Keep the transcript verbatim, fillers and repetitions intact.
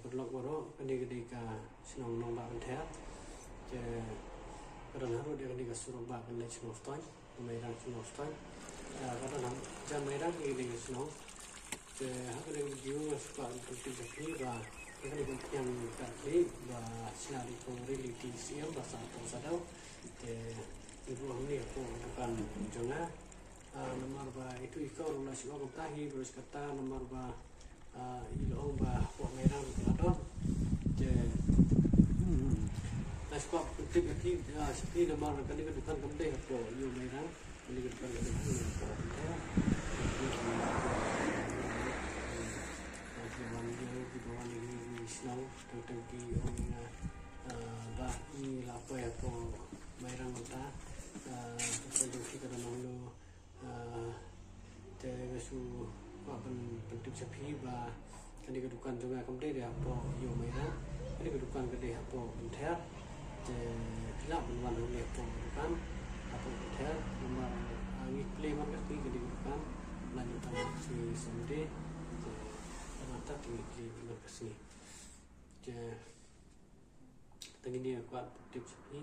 Paralok baroh, kane ka dei ka shnong Nongbah Pynther. Te ka don harud ïa kane ka surok bah ban leit sha Nongstoiñ, Mairang sha Nongstoiñ. Ah, ka don hajan Mairang ïa kane ka shnong. Te ha kane ka video nga sngewkwah ban pyntip ïa phi ba ïa kane ka umphniang ka khlieh ba shna da i Recovery Lady C M Bah Santong Sadao. Te ngi buh hangne hapoh dukan jong nga. Ah, namar ba itu i kor la shu ong kumta hi, baroh shi katta namar ba, ah, i la ong ba hapoh Mairang ka la don. Te la shu kwah pyntip ïa phi, ah, sha phi namar kane ka dukan kam dei hapoh ïew Mairang, kane ka dukan ka dei hapoh Pynther. Ki wan ïew, ki wan ïew, ki shnong, teng teng ki ong ïa nga, ah, ba ngi la poi hapoh Mairang mynta, ah, ka jong phi ka don hangno. Ah, te nga shu kwah ban pyntip sha phi ba kane ka dukan jong nga kam dei hapoh ïew Mairang, kane ka dukan ka dei hapoh Pynther. Te phi lah ban wan hangne hapoh dukan hapoh Pynther namar, ah, ngi plie man ka sngi kane ka dukan, la ngi tang ka sngi Sunday. Te namar kata te ngi plie man ka sngi. Te tang ine nga kwah pyntip sha phi.